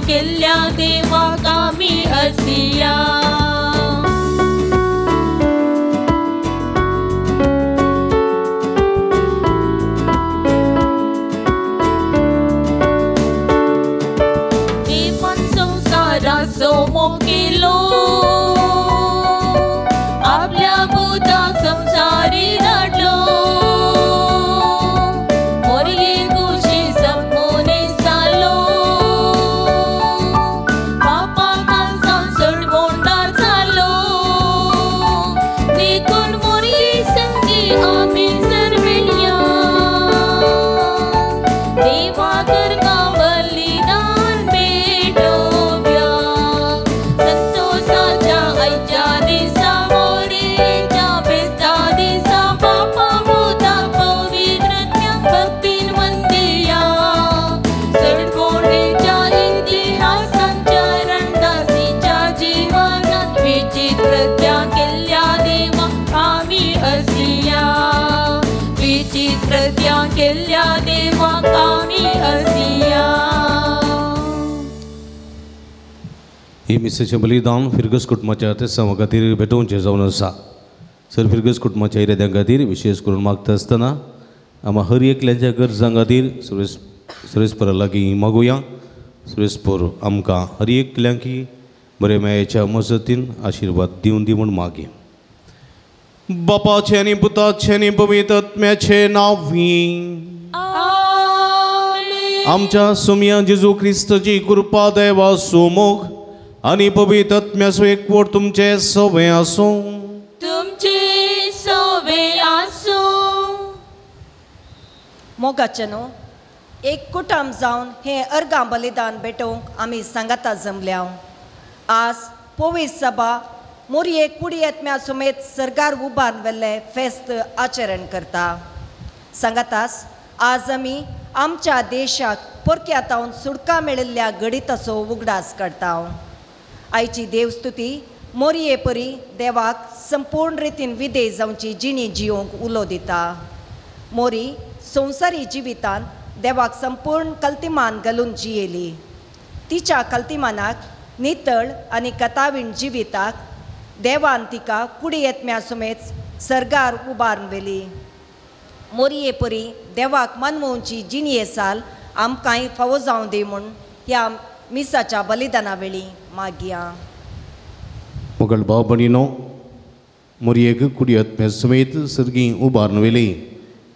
केल्ल्या देवाक आमी हसिया. देवान संवसाराचो मोग केलो, आपल्या पुताक संवसारी धाडलो. मोरये कुशी मनीस जालो, बापा कालसावन सोडवणदार जालो. देखून मोरये संगी आमी सर्वेया, देवा करका बलिदान भेटोवया. संतोषाच्या आयच्या दिसा, मोरयेच्या फेस्ता दिसा, बापा पुता पवित्र भक्तीन वंदिया. सडवणेच्या इतिहासांच्या रणदासीच्या जीवनात विचित्र त्या केल्ल्या देवाक आमी हसिया. विचित्र त्या केल्ल्या देवाक आमी हसिया. ही मिसेचें बलिदान फिरगस कुटुंबाच्या तेसांवा खातीर भेटोवचें जावन आसा. सर फिरगस कुटुंबाच्या इराद्यां खातीर विशेश करून मागता आसतना आमा हर एकल्याच्या गरजां खातीर सुरेशपरा लागीं मागुया. सुरेशपूर आमकां हर एकल्यांकी बरे मायेच्या मजतीन आशिर्वाद दिवन दी म्हूण मागया. बापाचें आनी पुताचें आनी पवित्र आत्म्याचें नांवी आमच्या सुमया जेजू क्रिस्ताची कृपा, देवा सुमोग आनी पवित्र आत्म्याचो एकवट तुमचे सवे आसूं. तुमचे सवे आसूं. मोगाचे न्हू एक कुटुंब जावन हें अर्गां बलिदान भेटोवंक आमी सांगाता जमल्या. आज पवित्र सभा मोरये कुडी आत्म्या समेत सरकार उबारून व्हेल्लें फेस्त आचरण करता. सांगातास आज आमी आमच्या देशाक परक्या तावन सुटका मेळिल्ल्या गणिताचो उगडास काडटा. आयची देवस्तुती मोरये परी देवाक संपूर्ण रितीन विधेय जावची जिणी जियोंक उलो दिता. मोरी संवसारी जिवितान देवाक संपूर्ण कल्तिमान घालून जियेली. तिच्या कल्तिमानाक नितळ आनी कथावीण जिविताक देवान तिका कुडी येत्म्या समेत सर्गार उबारून व्हेली. मोरये परी देवाक मनमोवची जिणये साल आमकांय फावो जावं दी म्हूण ह्या मिसाच्या बलिदाना वेळी मागया. मोगल भाव भयणीनो, मोरयेक कुडी आत्म्या समेत सर्गी उबारून व्हेली.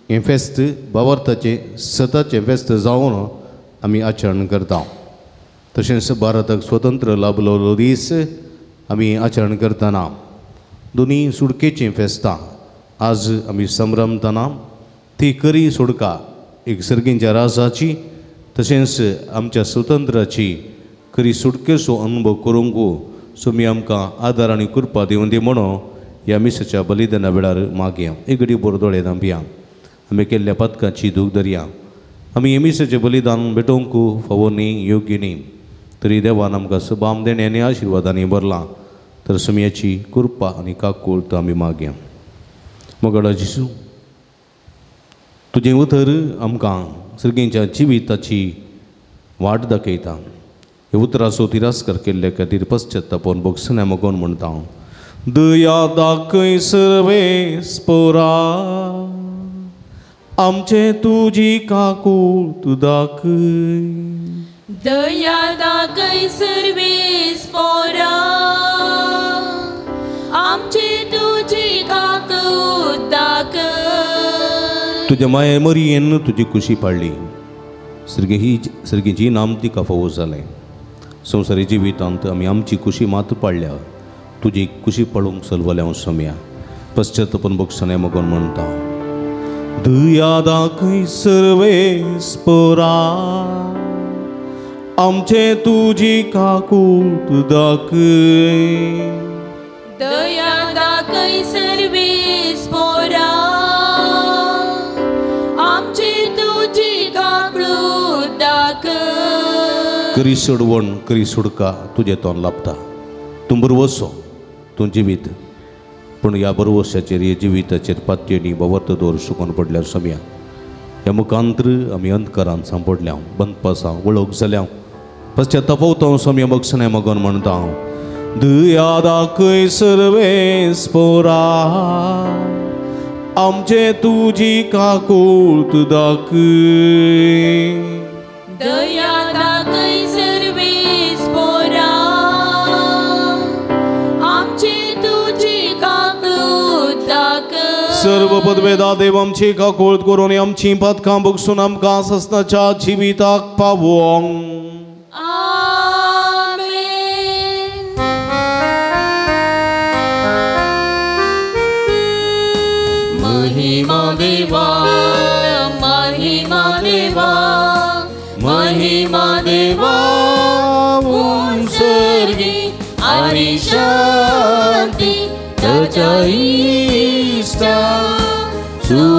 हें फेस्त भावार्थाचें सताचें फेस्त जावन आमी आचरण करता. तशेंच भारताक स्वतंत्र लाभलेलो दीस आमी आचरण करतना दोनी सुडकेचीं फेस्तां आज आमी संभ्रमतना ती करी सोडका एक सर्गींच्या राजाची तशेंच आमच्या स्वतंत्राची खरी सुटकेचो अनुभव करूंक सुमी आमकां आदार आनी कृपा दिवन दी म्हणून ह्या मिसाच्या बलिदाना वेळार मागया. एक घडी बोर दोळे धांपया. आमी केल्ल्या पदकाची दूख धरया. आमी हे मिसाचें बलिदान भेटोवंक फावो न्ही, योग्य न्ही, तरी देवान आमकां सबाम देणे आनी आशिर्वादांनी भरलां. तर सुमयाची कृपा आनी काकूळत आमी मागया. मोगाळा जेजू, तुजें उतर आमकां सर्गींच्या जिविताची वाट दाखयता. ह्या उतराचो तिरस्कार केल्ले खातीर पश्चातापोन भोगसण्या मगोन म्हणटा हांव. दया दाखय सर्वेस्पोरा, आमचे तुजी काकूळ तूं दाखय. दया दाखय सर्वेस्पोरा, आमचे तुजी काकूळ दाखय. तुज्या माये मरियेन तुजी कुशी पाडली. सर्गी ही सर्गीची नाम तिका फावो जालें. संवसारी जिवितांत आमी आमची कुशी मात पाडल्या, तुजी कुशी पळोवंक सलवल्या हांव सोम्या. पश्चातापन भोगसण्या मगोन म्हणटा दया दाखय सर्वेस्पोरा, आमचे तुजी काकूळ दाखय. दया दाखय सर्वेस्पोरा, आमचे तुजी काकूळ दाखय. करी सोडवण करी सोडका तुजें तोंड लाभता. तूं बरवसो, तूं जिवीत, पूण ह्या बरवश्याचेर ह्या जिविताचेर पातयेनी भवर्त दवर सुकोन पडल्यार सोम्या. ह्या मुखांत्र आमी अंधकारान सांपडल्या, बंदपासां वळख जाल्या. पश्चातापवता स्वामी बक्षणे मगन म्हणता दया दाखय सर्वेस पोरा आमचे तुजी काकूट दाखय दया दाखय सर्वेस पोरा आमचे तुजी काकूट दाखय. सर्व पदवेदा देव आमची काकूट करून आमची पातकां बगसून आमकां ससनाच्या जिविताक पावोंक. महिमा देवा महिमा देवा महिमा देवा उंसर्गी आणि शांती ताच्या इश्टा संसारी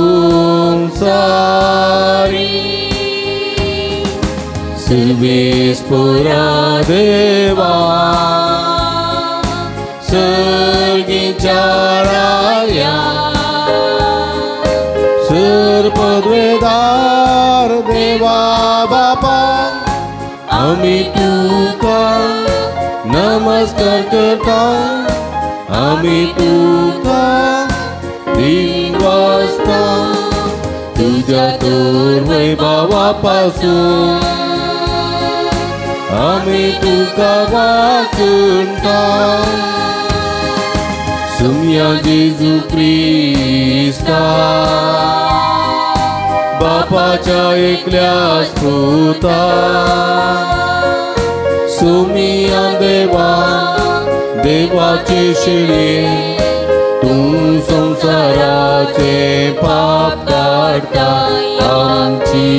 सर्वेस पोरा देवा सर्गीच्या राया पदवेदार देवा बापा आमी तुका नमस्कार करता आमी तुका दिन वाजता तुझ्या तोर वैभवा पासून आमी तुका वाकुंता सुम्या जेजू क्रिस्ता बापाच्या एकल्या स्तोता सुमिया देवा देवाचे शिळे तूं संसाराचे पाप काडटा आमची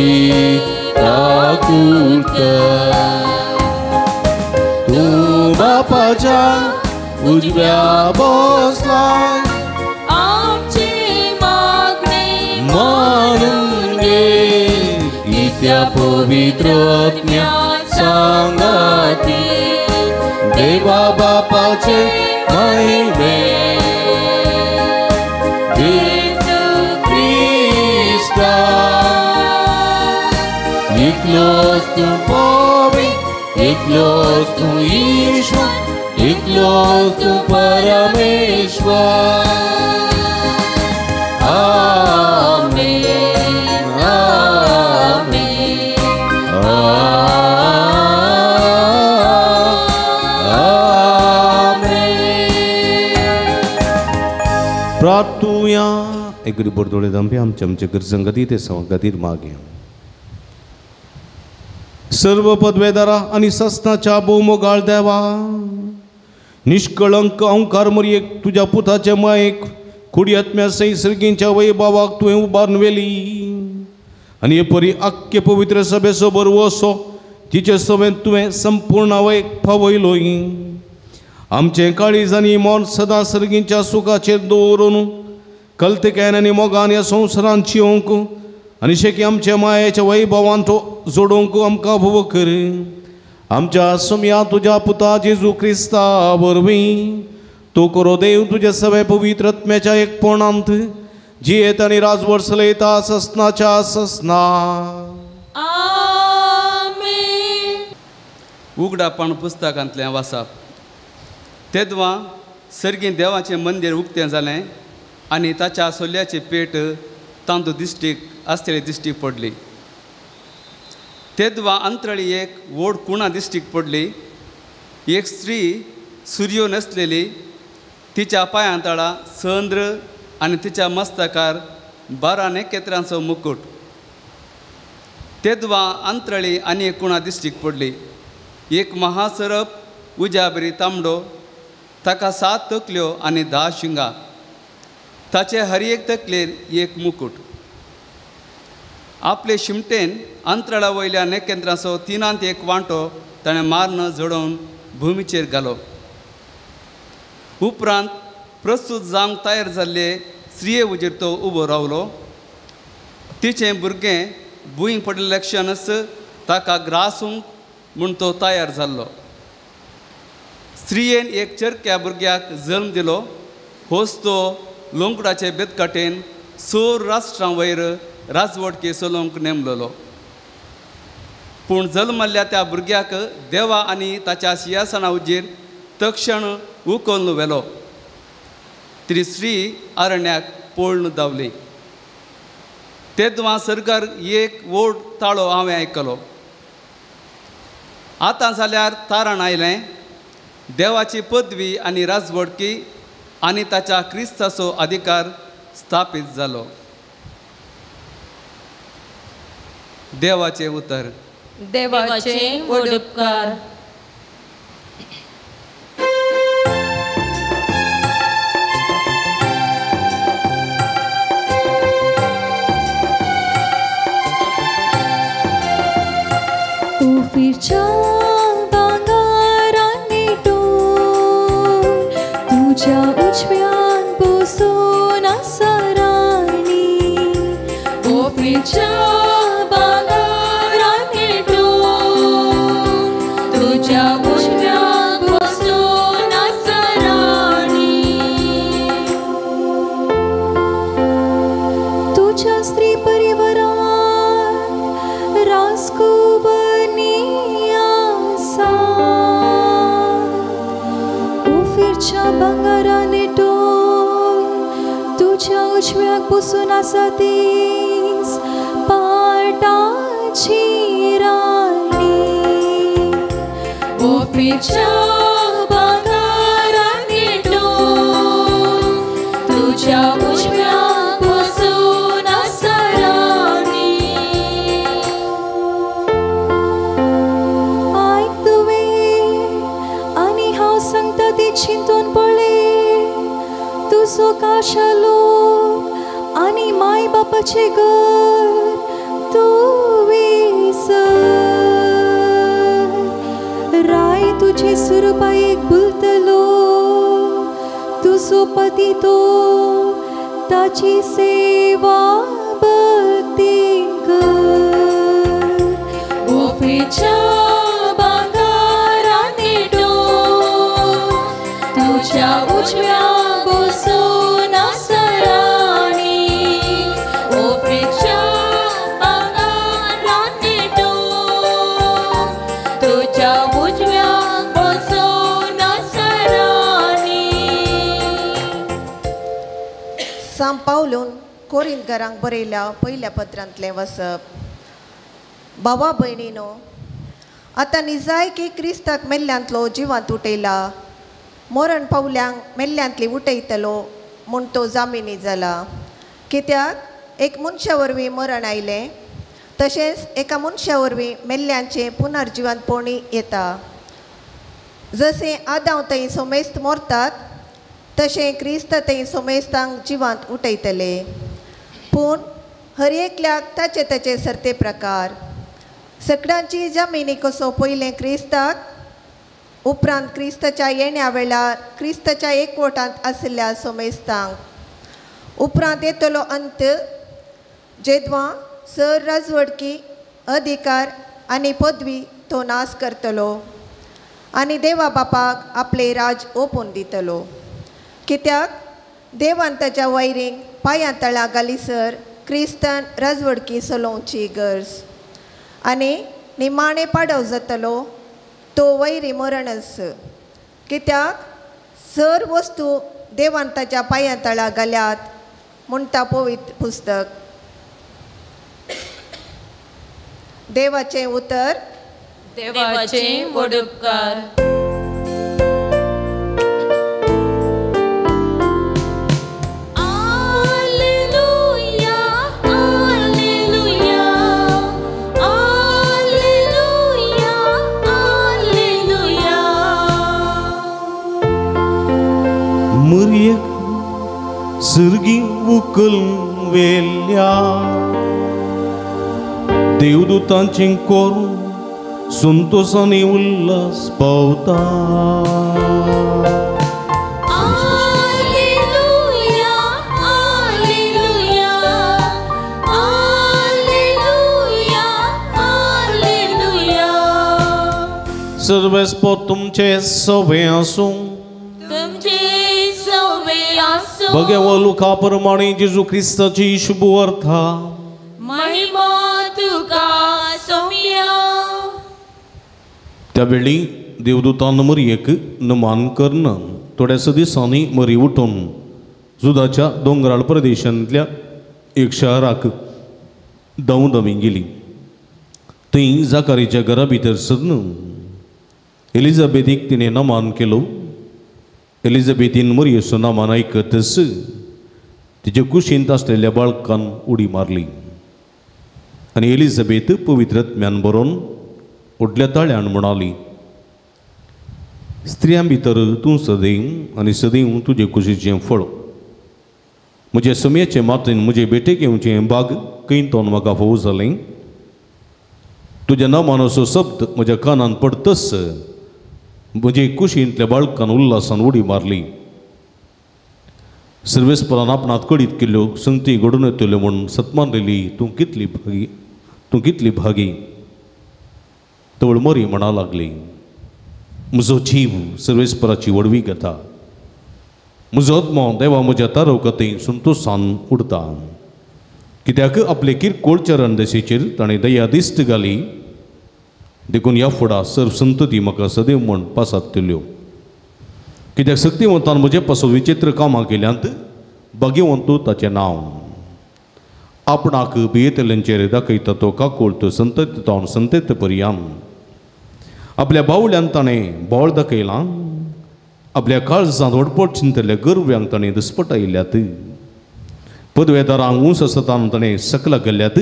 काकूट कर. तूं बापाच्या उजव्या बसला आमची मागणी मानून घे इत्या पवित्र आत्म्या सांगाती देवा बापाचे महिमे जेजू क्रिस्ता इतलोच तूं पवित्र इतलोच तूं ईश्वर इतलोच तूं परमेश्वर. आमेन आमेन आमेन. प्रार्थुया एक बोर्दोळे दंपे आमचे आमचे गरजां खातीर ते सवां खातीर मागया. सर्व पदवेदारा आनी ससनाच्या भोवमोगाळ देवा निष्कळंक अंकार मरयेक तुज्या पुताचे मायेक कुडी आत्म्या सई सर्गींच्या वैभावाक तुवें उबारून व्हेली आनी हे परी आख्खे पवित्र सभेचो बरो असो तिचे सवें तुवें संपूर्ण वयक पावयलोय. आमचें काळीज आनी मन सदां सर्गींच्या सुखाचेर दवरून कल्तकायेन आनी मोगान ह्या संवसारान जियोंक आनी शेकी आमच्या मायेच्या वैभवान तो जोडूंक आमकां भोव कर. आमच्या सुमया तुज्या पुता जेजू क्रिस्ता वरवीं तूं करो देव तुज्या सगळे पवित्र आत्म्याच्या एकपणांत जियेत आनी राजवट चलयता ससनाच्या ससना. आमेन. उगडापण पुस्तकांतलें वाचप. तेदवां सर्गीं देवाचें मंदीर उक्तें जालें आनी ताच्या सोल्याची पेट तांतू दिश्टीक आसतली दिश्टीक पडली. तेदवां अंतराळी एक व्हड कुणा दिश्टीक पडली. एक स्त्री सुर्यो न्हेसलेली, तिच्या पांयां तळा चंद्र आनी तिच्या मस्तकार 12 नखेत्रांचो मुकूट. तेदवां अंतराळी आनी एक कुणा दिश्टीक पडली. एक महासरप उज्या बरी तांबडो, ताका 7 तकल्यो आनी 10 शिंगां, ताचे हर एक तकलेर एक मुकूट. आपले शिमटेन अंतराळा वयल्या नखेत्रांचो 1/3 वांटो ताणें मारून जडोवन भुमीचेर घालो. उपरांत प्रस्तूत जावंक तयार जाल्ले स्त्रिये उजेर तो उबो रावलो. तिचें भुरगें भूंय पडिल्ले क्षणच ताका ग्रासूंक म्हूण तो तयार जाल्लो. स्त्रियेन एक चरक्या भुरग्याक जल्म दिलो. होच तो लोंगडाचे बेतकाटेन 100 राष्ट्रां वयर राजवटके चलोवंक नेमलेलो. पूण जल्मल्ल्या त्या भुरग्याक देवा आनी ताच्या सिंहासना उजीर तक्षण उखलून व्हेलो. ती स्त्री अरण्याक पळून धांवली. तेदवां सरकार एक व्हड ताळो हांवें आयकलो. आतां जाल्यार तारण आयलें, देवाची पदवी आनी राजवडकी आनी ताच्या क्रिस्ताचो अधिकार स्थापीत जालो. देवाचें उतर. देवाचे व्हड उपकार. उफिरच्या भांगरांनी टोल तुज्या उजव्यान बसून आसा राणी. उफिरच्या भांगरांनी टोल तुज्या उजव्यान बसून आसा राणी. तुज्या स्त्री परिवारात राजकुंवरी आसा. उफिरच्या भांगरांनी टोल तुज्या उजव्याक बसून आसा तीस पाटाची राणी. उफिरच्या भांगरांनी टोल तुज्या उजव्याक बसून आसा राणी. आयक तुवें आनी हांव सांगता ती चिंतून पळय. तुजो काशा लोक आनी माय बापाचें घर तूं विसर. राय तुजे सुरबायेक भुलतलो, तुजो पती तो ताची सेवा भक्तीन कर. उफिरच्या भांगरांनी टोल तुज्या उजव्याक बसून आसा राणी. उफिरच्या भांगरांनी टोल तुज्या उजव्याक बसून आसा राणी. सांत पावलून कोरिंतकारांक बरयल्या पयल्या पत्रांतलें वसप. भावा भयणीनो, आतां निजाय की क्रिस्ताक मेल्ल्यांतलो जिवांत उठयला, मरण पावल्यांक मेल्ल्यांतली उठयतलो म्हूण तो जामिनी जाला. कित्याक एक मनशा वरवीं मरण आयलें, तशेंच एका मनशा वरवीं मेल्ल्यांचें पुनर्जिवंतपणी येता. जशें आदांव थंय सोमेस्त मरतात, तशें क्रिस्त थंय सोमेस्तांक जिवांत उठयतले. पूण हर एकल्याक ताचे ताचे सरते प्रकार. सगळ्यांची जमिनी कसो पयलें क्रिस्ताक, उपरांत क्रिस्ताच्या येण्या वेळार क्रिस्ताच्या एकवटांत आशिल्ल्या सोमेस्तांक. उपरांत येतलो अंत, जेदवां सर राजवडकी अधिकार आनी पदवी तो नाश करतलो आनी देवा बापाक आपलें राज ओपून दितलो. कित्याक देवान ताच्या वैरींक पांयां तळा घालीसर क्रिस्तान राजवडकी चलोवची गरज. आनी निमाणें पाडव जातलो तो वैरी मरणच. कित्याक सर वस्तू देवान ताच्या पांयां तळा घाल्यात म्हणटा पवित्र पुस्तक. देवाचें उतर. देवाचे व्हड उपकार. आलेलुया, आलेलुया, आलेलुया, आलेलुया. मुरयेक सर्गी उकल वेल्या देवदूतांचें कोरू संतोषांनी उल्हास पावता. आलेलुया, आलेलुया, आलेलुया, आलेलुया. सर्वेस्पोर तुमचे सवे आसूं. तुमचे सवे आसूं. भगवो लुका प्रमाणे जेजू क्रिस्ताची शुभ वार्ता. महिमा तुका सोम्या. त्यावेळी देवदूतान मरयेक नमान करून थोड्याच दिसांनी मरी उठून जुदाच्या दोंगराळ प्रदेशांतल्या एक शहराक दवदमी गेली. थंय जाकारीच्या घरा भितर सरून एलिझाबेथीक तिणें नमान केलो. एलिझाबेथीन मरयेचो नमान आयकतच तिचे कुशींत आसलेल्या बाळकान उडी मारली आनी एलिझाबेथ पवित्र आत्म्यान बरोवन व्हडल्या ताळ्यान म्हणाली, स्त्रियां भितर तूं सदैव आनी सदैव तुजे कुशीचें फळ. म्हज्या समयाचे मातयेन म्हजे बेटेक येवचें बाग कैंतोन म्हाका फोव जालें. तुज्या नामानोसो शब्द म्हज्या कानान पडतच म्हजे कुशींतल्या बाळकान उल्हासान उडी मारली. सर्वेस्परान आपणात कडीत केल्ल्यो संगती घडून येतल्यो म्हूण सतमानलेली तूं कितली भागी, तूं कितली भागी. तवळ मरी म्हणा लागली, म्हजो जीव सर्वेस्पराची व्हडवी घेता, म्हजो आत्मो देवा म्हज्या तारवकथेन संतोशान उडता. कित्याक आपले किरकोळ चरण दशेचेर ताणें दया दिश्ट घाली, देखून ह्या फुडा सर्व संतती म्हाका सदैव म्हूण पासात दिल्यो. कित्याक शक्तिवंतान म्हजे पासून विचित्र कामां केल्यांत, भाग्यवंत ताचें नांव. आपणाक भियेतल्यांचेर दाखयता तो काकुळट संतत तावन संतत पर्यान. आपल्या बावल्यान ताणें बोळ दाखयलां, आपल्या काळजांत व्हडपट चिंतल्या गर्व्यांक ताणें दसपटायल्यात. पदवेदारांक ऊंच आसतना ताणें सकला गेल्यात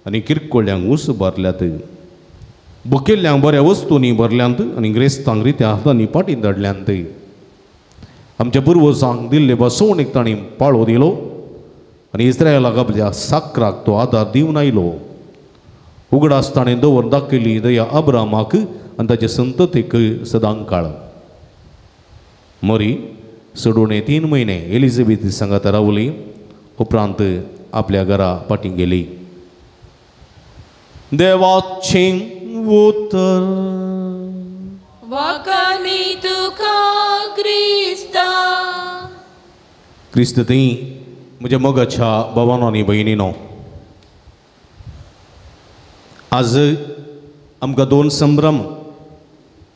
आनी किरकोळ्यांक ऊंच भरल्यात. बुकेल्ल्यांक बऱ्या वस्तूंनी भरल्यांत आनी ग्रेस्तांक रित्या हातांनी पाटी धाडल्यांत. आमच्या पुर्वजांक दिल्ले बसवणीक ताणें पाळो दिलो आनी इस्रायलाक आपल्या साकराक तो आदार दिवन आयलो. उगडास ताणें दवर दाखयली दया अब्रामाक आनी ताचे संततीक सदांकाळ. मरी सोडून 3 म्हयने एलिझाबेथ सांगात रावली, उपरांत आपल्या घरा फाटीं गेली. देवाचें उतर. वाखाणी तुका क्रिस्ता. क्रिस्त थंय म्हज्या मोगाच्या भावानो आनी भयणीनो, आज आमकां 2 संभ्रम.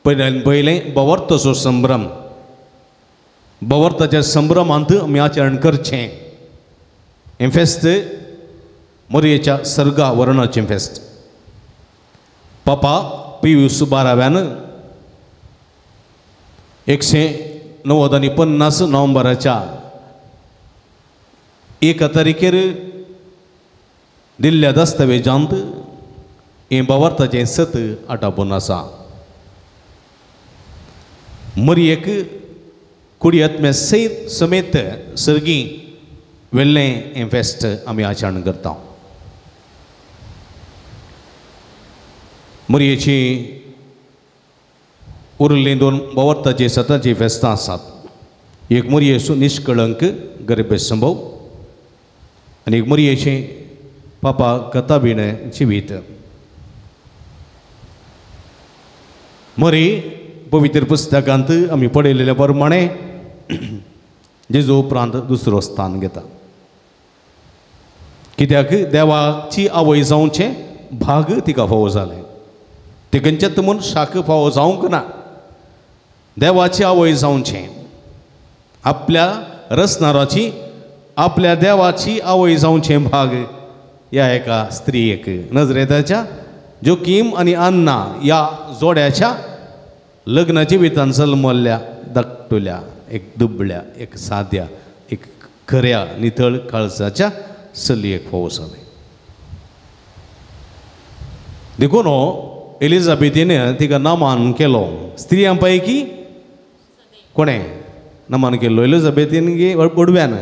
पयलें भावार्थाचो संभ्रम. भावार्थाच्या संभ्रमांत आमी आचरण करचें हें फेस्त मोरयेच्या सर्गा वर्णाचें फेस्त. पापा पियूस बाराव्यान 190 नोव्हेंबराच्या 1 तारखेर दिल्ल्या दस्तावेजांत हें भावार्थाचें सत आटापून आसा. मरयेक कुडी आत्म्या सयत समेत सर्गी वेल्लें हें फेस्त आमी आचरण करता. मरयेची उरिल्लीं 2 भावार्थाची सताचीं फेस्तां आसात. एक मरयेचो निष्कळंक गर्भसंभव आनी एक मरयेचें पापा कथाबीण जिवीत. मरी पवित्र पुस्तकांत आमी पळयलेल्या प्रमाणे जेजू उपरांत दुसरो स्थान घेता. कित्याक देवाची आवय जावचें भाग तिका फावो जालें. ते खंयच्याच मनशाक फावो जावंक ना. देवाची आवय जावचें, आपल्या रचणाराची आपल्या देवाची आवय जावचें भाग ह्या एका स्त्रियेक नजरेताच्या जोकीम आनी अन्ना ह्या जोड्याच्या लग्न जिवितान जल्मल्ल्या धाकटुल्या एक दुबळ्या एक साद्या एक खऱ्या नितळ काळजाच्या चलयेक फावो जालें. देखून एलिझाबेथीन तिका नमान केलो. स्त्रियां पैकी कोणें नमान केलो? एलिझाबेथीन गे बडव्यान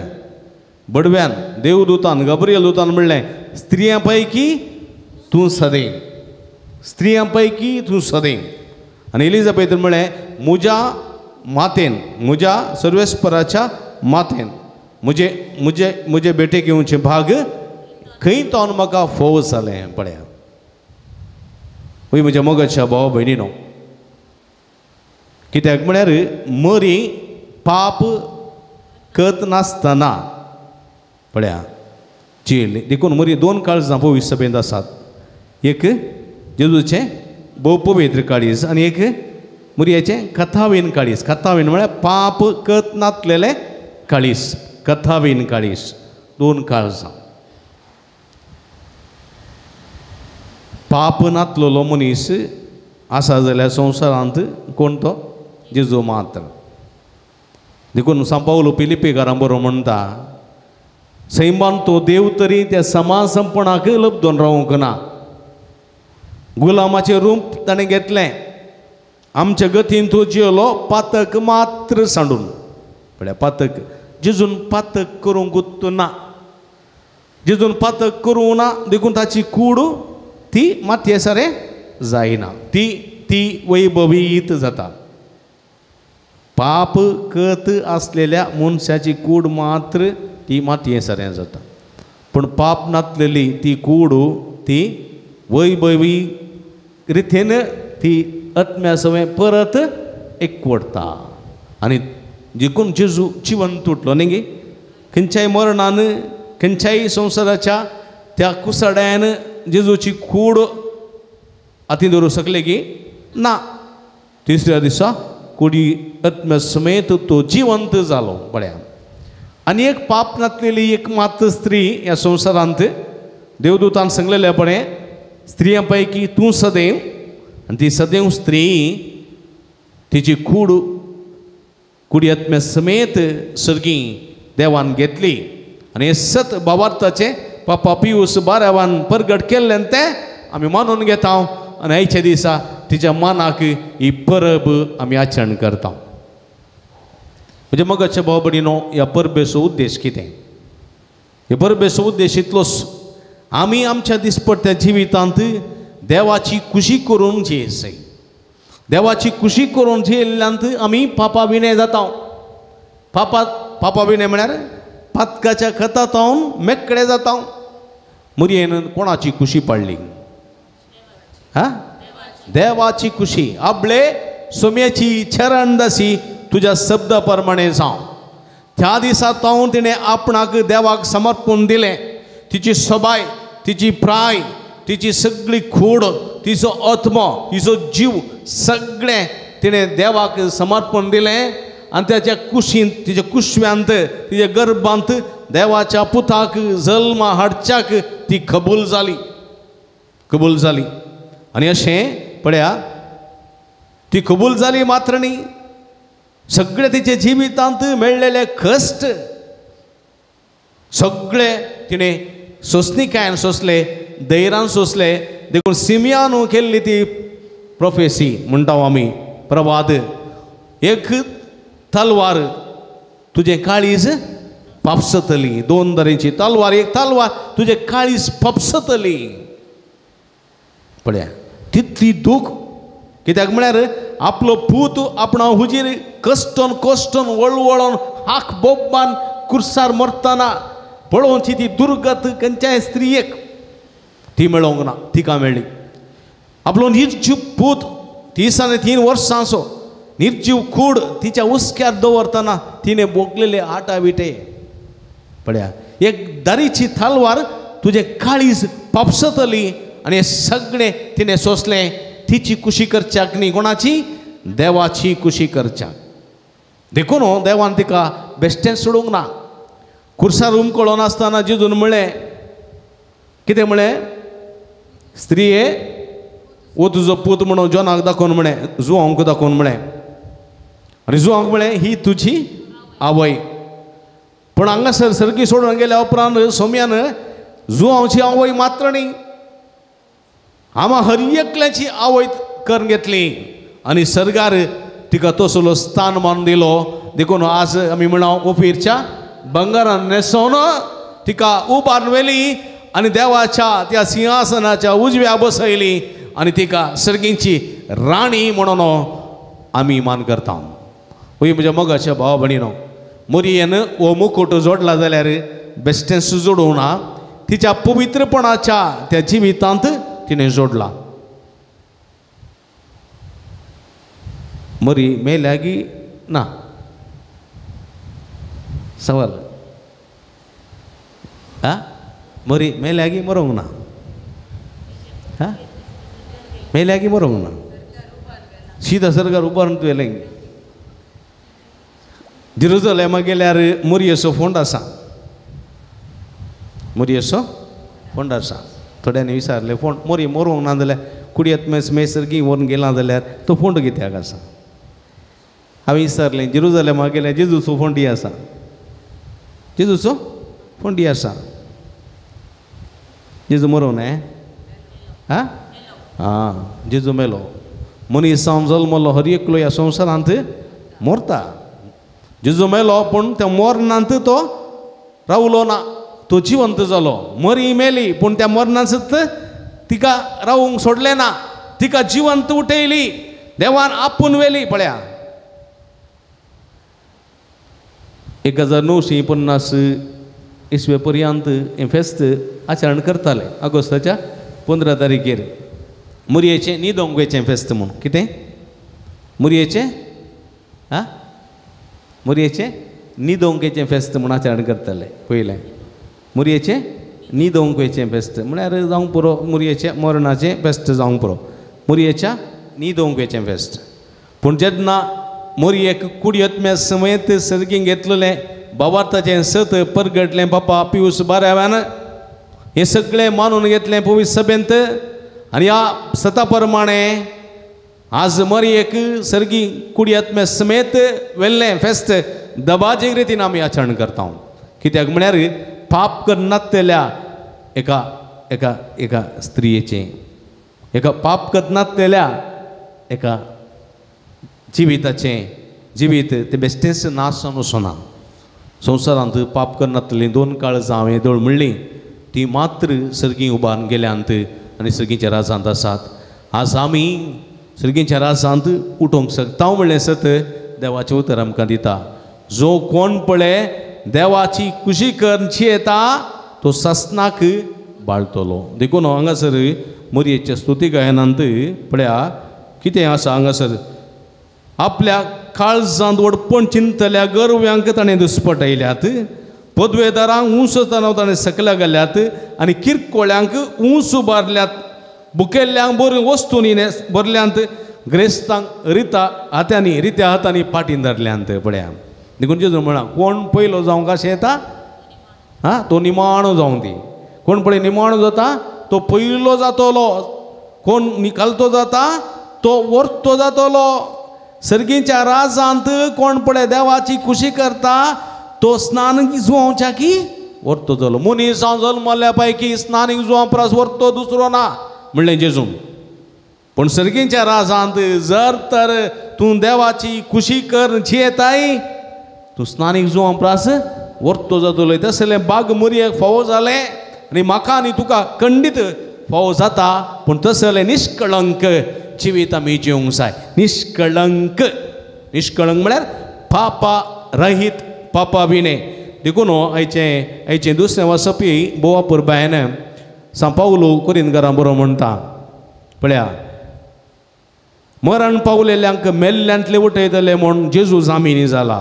बडव्यान देवदूतान गब्रियल दूतान म्हणलें, स्त्रियां पैकी तूं सदैव, स्त्रियां पैकी तूं सदैव. आनी एलिझाबेथीन म्हणलें, म्हज्या मातेन, म्हज्या सर्वेस्पराच्या मातेन म्हजे म्हजे म्हजे बेटेक येवचें भाग खंय तो म्हाका फोव जालें. पळया म्हज्या मोगाच्या भाव भयणीनो, कित्याक म्हळ्यार मरी पाप कत नासतना पळया जेल. देखून मरी 2 काळजां पवित्र सभेंत आसात. एक जेजूचें भोव पवित्र काळीज आनी एक मुरयेचें कथावीन काळीज. कथावीन म्हळ्यार पाप कत नातलेलें काळीज, कथावीन काळीज, दोन काळजां. पाप नातलेलो मनीस आसा जाल्यार संवसारांत कोण तो? जेजू मात्र. देखून सांव पावलो फिलिपेकारां बरो म्हणटा, सैमान तो देव तरी त्या समासंपणाक लब्दून रावंक ना. गुलामाचें रूप ताणें घेतलें, आमच्या गतीन तो जियेलो पातक मात्र सांडून. म्हळ्यार पातक जेजून पातक करूंक ना, जेजून पातक करूंक ना, देखून ताची कूड ती मातये सारें जायना, ती ती वैभवीत जाता. पाप कत आसलेल्या मनशाची कूड मात्र ती मातये सारें जाता, पूण पाप नातलेली ती कूड ती वैभवी रितीन ती आत्म्या सवें परत एकवटता. आनी देखून जेजू जिवन तुटलो न्ही गे, खंयच्याय मरणान खंयच्याय संवसाराच्या त्या कुसाड्यान जेजूची कूड हातीन धरूंक शकले की ना. तिसऱ्या दिसा कुडी आत्म्या समेत तो जिवंत जालो. बऱ्या. आनी एक पाप नातलेली एक मात्र स्त्री ह्या संवसारांत देवदूतान सांगलेल्या पळय, स्त्रियां पैकी तूं सदैव, आनी ती सदैव स्त्री तिची कूड कुडी आत्म्या समेत सर्गी देवान घेतली. आनी हें सत भावार्थाचें पापा पियूस बारावान परगट केल्ल्यान तें आमी मानून घेता आनी आयच्या दिसा तिच्या मनाक ही परब आमी आचरण करता. म्हणजे मगाच्या भाव भयणीनो, ह्या परबेचो उद्देश कितें? ह्या परबेचो उद्देश इतलोच, आमी आमच्या दिसपट्ट्या जिवितांत देवाची खुशी करून जियेवचें. देवाची खुशी करून जियेल्ल्यांत आमी पापा विणे जाता. पापा पापा विणे म्हळ्यार पातकाच्या खतांत मेकळे जाता. मुरयेन कोणाची खुशी पडली? हा, देवाची खुशी. आपले सोम्याची चरणदासी तुज्या शब्दा प्रमाणे जावं. त्या दिसा तावन तिणें आपणाक देवाक समर्पण दिलें. तिची सबाय, तिची प्राय, तिची सगळी कूड, तिचो आत्मो, तिचो जीव सगळें तिणें देवाक समर्पण दिलें. आनी त्याच्या कुशींत, तिच्या कुशव्यांत, तिच्या गर्भांत देवाच्या पुताक जल्मा हाडच्याक ती कबूल जाली, कबूल जाली. आनी अशें पळया, ती कबूल जाली मात्र न्ही, सगळे तिचे जिवितांत मेळ्ळेले कश्ट सगळे तिणें सोंसणिकायेन सोंसले, धैर्यान सोंसले. देखून सिमियान केल्ली ती प्रोफेसी म्हणटा आमी, प्रवाद, एक तलवार तुजें काळीज पापसतली, दोन तरेची तलवार, एक तलवार तुजें काळीज पापसतली. पळया तितली दूख, कित्याक म्हळ्यार आपलो पूत आपणा हुजीर कश्टन कश्टन वळवळोन हाक बोब्बान कुर्सार मरतना पळोवची ती दुर्गत खंयच्याय स्त्रियेक ती मेळोंक ना, तिका मेळ्ळी. आपलो निर्जीव पूत 33 वर्सांचो निर्जीव कूड तिच्या हुस्क्यार दवरतना तिणें भोगलेले आटा विटे. पळया एक दारीची तलवार तुजें काळीज पापसतली. आनी हें सगळें तिणें सोंसलें. तिची खुशी करच्याक न्ही, कोणाची? देवाची खुशी करच्याक. देखून देवान तिका बेश्टें सोडूंक ना. कुर्सार उमकळो नासतना जेजून म्हणलें, कितें म्हणलें? स्त्रिये वो तुजो पूत म्हणून जॉनाक दाखोवन म्हणलें, जुवांक दाखोवन म्हणलें. आनी जुवांक म्हणलें ही तुजी आवय. पूण हांगासर सर्गी सोडून गेल्या उपरांत सोम्यान जुवांची आवय मात्र न्ही, आमा हर एकल्याची आवय करून घेतली आनी सर्गार तिका तसलो स्थान मान दिलो. देखून आज आमी म्हणा ओफीरच्या बंगारान न्हेसोवन तिका उबारून व्हेली आनी देवाच्या त्या सिंहासनाच्या उजव्या बसयली आनी तिका सर्गींची राणी म्हणून आमी मान करता. हय म्हज्या मोगाच्या भावा भयणीनो, मोरयेन हो मुकुट जोडला जाल्यार बेश्टेंच जोडूंक ना, तिच्या पवित्रपणाच्या त्या जिवितांत तिणें जोडला. मरी मेल्या की ना? सवाल आ, मरी मेल्या की मरोंक ना? हा, मेल्या की मरोंक ना? सीधा सरकार उबारून तुवें जेरुजलेमा गेल्यार मोरयेचो फोंड आसा, मोरयेचो फोंड आसा. थोड्यांनी विचारलें फोंड मोरये मरोंक ना जाल्यार कुडयेत मेस मेसर्गी व्हरून गेला जाल्यार तो फोंड कित्याक आसा? हांवें विचारलें जेरुजलेमा गेल्यार जेजूचो फोंडी आसा, जेजूचो फोंडी आसा. जेजू मरोंक न्हय? आं आं, जेजू मेलो. मनीस जावन जल्मलो हर एकलो ह्या संवसारांत मरता. जेजू मेलो पूण त्या मरणांत तो रावलो ना, तो जिवंत जालो. मरी मेली पूण त्या मरणांत तिका रावूंक सोडलें ना, तिका जिवंत उठयली देवान, आपूण व्हेली. पळया 1950 इसवे पर्यंत हें फेस्त आचरण करताले ऑगस्टाच्या 15 तारखेर. मुरयेचें न्हिदोंक फेस्त म्हूण. कितें मुरयेचें? आं, मुरयेचें न्हिदोंकेचें फेस्त म्हूण आचरण करताले पयलें. मुरयेचें न्हिदोंकेचें फेस्त म्हळ्यार जावंक पुरो, मुरयेचें मरणाचें फेस्त जावंक पुरो, मुरयेच्या न्हिदोंकेचें फेस्त. पूण जेन्ना मोरयेक कुडयत्म्या समेत सर्गीं घेतलेलें बाबार्थाचें सत परगटलें बापा पियूस बाराव्यान, हें सगळें मानून घेतलें पवित्र सभेंत. आनी ह्या सता प्रमाणें आज मरयेक सर्गी कुडयत्म्या समेत व्हेल्लें फेस्त दबाजे रितीन आमी आचरण करता. कित्याक म्हळ्यार पाप करनासलेल्या एका एका एका स्त्रियेचें, एका पाप करनासलेल्या एका जिविताचें जिवीत तें बेश्टेंच नाश जावन वचना. संवसारांत पाप करनासलेलीं दोन काळजां हांवें दोळ म्हणलीं ती मात्र सर्गीं उबारून गेल्यांत आनी सर्गींच्या राजांत आसात. आज आमी सर्गींच्या राजांत उठोवंक शकता म्हणलें सत देवाचें उतर आमकां दिता. जो कोण पळय देवाची खुशी करून येता तो सासनाक बाळतलो. देखून हांगासर मोरयेच्या स्तुती गायनांत पळया कितें आसा हांगासर, आपल्या काळजांत व्हडपण चिंतल्या गरव्यांक ताणें दुस्पटयल्यात, पदवेदारांक ऊंच ताणें सकल्या घाल्यात आनी किरकोळ्यांक ऊंच उबारल्यात, बुकेल्ल्यांक बऱ्यो वस्तूंनी भरल्यांत, ग्रेस्तांक रिता हातांनी रित्या हातांनी पाटीन धरल्यांत. पळया देखून जेजू म्हळां कोण पयलो जावंक अशें येता आं तो निमाणो जावं दी. कोण पळय निमाणो जाता तो पयलो जातलो, कोण निकालतो जाता तो वर्तो जातलो. सर्गीच्या राजांत कोण पळय देवाची खुशी करता तो स्नान जुवांच्या की वर्तो जालो. मनीस जावन जल्मल्या पैकी स्नानीक जुवां परस वर्तो दुसरो ना म्हणलें जेजून. पूण सर्गीच्या राजांत जर तर तूं देवाची खुशी कर जियेताय तूं स्नानीक जुवां परस वर्तो जातलो. तसलें बाग मोरयेक फावो जालें आनी म्हाका आनी तुका खंडीत फावो जाता. पूण तसलें निष्कळंक जिवीत आमी जिवंक जाय. निष्कळंक, निष्कळंक म्हळ्यार पापा रहीत, पापा विणे. देखून आयचें आयचें दुसरें वाचपी बोवा पुरबायन सांव पावलो कोरिंदकारां बरो म्हणटा पळया, मरण पावलेल्यांक मेल्ल्यांतले उठयतले म्हूण जेजू जामिनी जाला.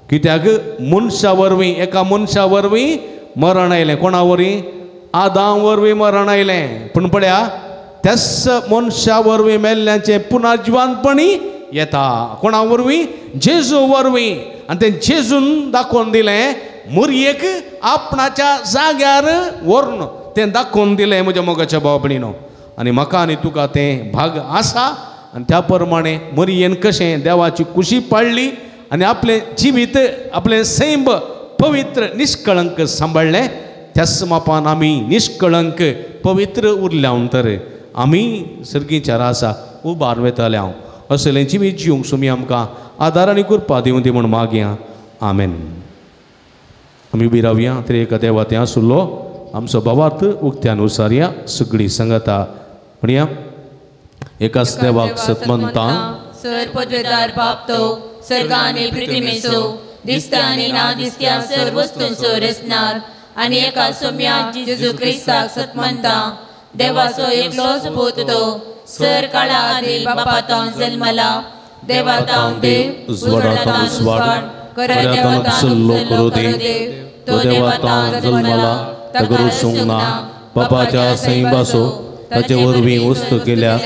कित्याक मनशा वरवीं, एका मनशा वरवीं मरण आयलें. कोणा वरवीं? आदाम वरवीं मरण आयलें. पूण पळया त्याच मनशा वरवीं मेल्ल्यांचें पुनर्जिवंतपणी येता. कोणा वरवीं? जेजू वरवीं. आनी तें जेजून दाखोवन दिलें मोरयेक आपणाच्या जाग्यार व्हरून तें दाखोवन दिलें म्हज्या मोगाच्या भाव भयणीनो. आनी म्हाका आनी तुका तें भाग आसा. आनी त्या प्रमाणे मोरयेन कशें देवाची खुशी पाळ्ळी आनी आपलें जिवीत आपलें सैम पवित्र निष्कळंक सांबाळ्ळें, त्याच मापान आमी निष्कळंक पवित्र उरल्या तर आमी सर्गीच्या राजा उबार वेताले. हांव असलें जिवीत जिवंक सुमी आमकां आदार आनी कृपा दिवं दी म्हूण मागया. आमेन. आमी उबी रावया. तरी एका देवा तें आसुल्लो आमचो भावार्थ उक्त्यान उसारया. सगळीं सांगता म्हणया, एकाच देवाक सतमंता सर पदवेदार बाप तो सर्गाने पृथ्वीचो दिसता आनी ना दिसत्या सर्व वस्तूंचो रचणार आनी एका सोम्या जेजू क्रिस्ताक सतमंता देवाचो एकलोच पूत तो सर काळा आदी बापा जल्मला, देवा तावन देव, उजवाडा तावन उजवाड, खऱ्या देवा तावन उपसल्लो करो देव, तो देवा तावन जल्मला, ताका रुसूंक ना, बापाच्या सैंबासो ताचे वरवीं वस्तू केल्या,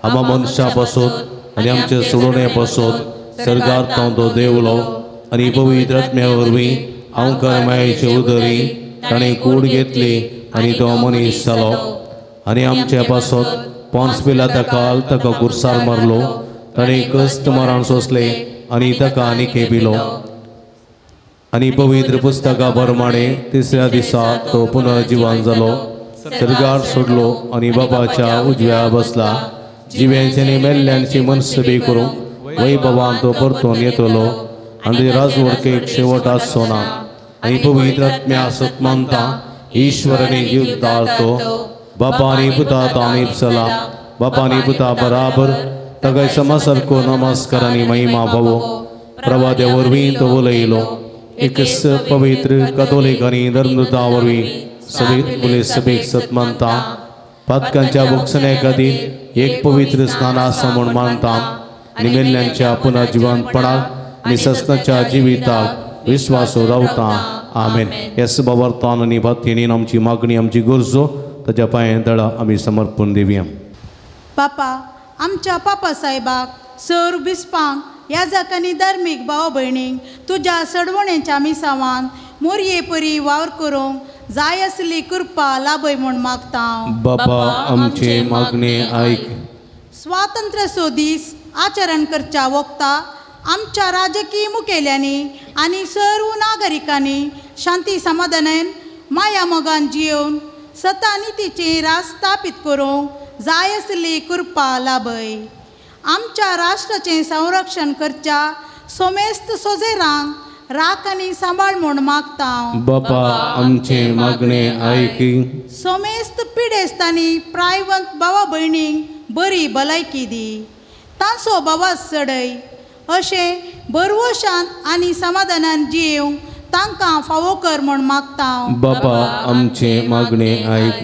आमा मनशां पासत आनी आमचे सोडोवणे पासत सर्गार तो देवलो आनी पवित्र आत्म्या वरवीं आंवकार मायेचे उदरी ताणें कूड घेतली आनी तो मनीस जालो आनी आमचे पासत पोन्स पिलाता काल ताका गुरसार मारलो ताणें कश्ट मरण सोंसलें आनी ताका आनी खेपिलो आनी पवित्र पुस्तका प्रमाणे तिसऱ्या दिसा तो पुनर्जिवन जालो सर्गार सोडलो आनी बाबाच्या उजव्या बसला जिव्यांची आनी मेल्ल्यांची मनसबी करूंक वैभवान तो परतून येतलो आनी राजवडकेक शेवट आसचो ना आनी पवित्र आत्म्या सत मानता ईश्वर आनी जीवदार तो बापा आनी पुता आमी चला बापा आनी पुता बराबर ताका समासारको नमस्कार आनी महिमा भावो प्रभाद्या वरवीं तो उलयलो एक पवित्र कथोलीक आनी धर्मदूता वरवीं सभेक सभेक सत मानता पातकांच्या भोगसण्या खातीर एक पवित्र स्नान आसा म्हूण मानता आनी मेल्ल्यांच्या पुनर्जिवंतपणाक आनी सस्नाच्या जिविताक विश्वास रावता. आमेन. येस बाबार्थान आनी भक्तीन आमची मागणी आमची गरजो ताच्या पांयां तळा आमी समर्पण दिवया. पापा आमच्या पापा साहेबाक सर बिस्पांक याजक आनी धार्मीक भाव भयणींक तुज्या सडवणेच्या मिसावान मोरये परी वावर करूंक जाय आसली कृपा लाभय म्हूण मागता. बाबा आमचे मागणे आयक. स्वातंत्र्याचो दीस आचरण करच्या वखता आमच्या राजकीय मुखेल्यांनी आनी सर्व नागरिकांनी शांती समाधानान माया मोगान जियोवन सता नितीचें राज स्थापीत करूंक जाय आसली कृपा लाभय. आमच्या राष्ट्राचें संरक्षण करच्या सोमेस्त सोजेरांक राख आनी सांबाळ म्हूण मागता. बाबा आमचे मागणे आयक. सोमेस्त पिडेस्तांनी प्रायवंत भावा भयणींक बरी भलायकी दी, तांचो भावास चडय अशें बरवशान आनी समाधानान जियेवंक तांकां फावो कर म्हूण मागता. बाबा आमचे मागणे आयक.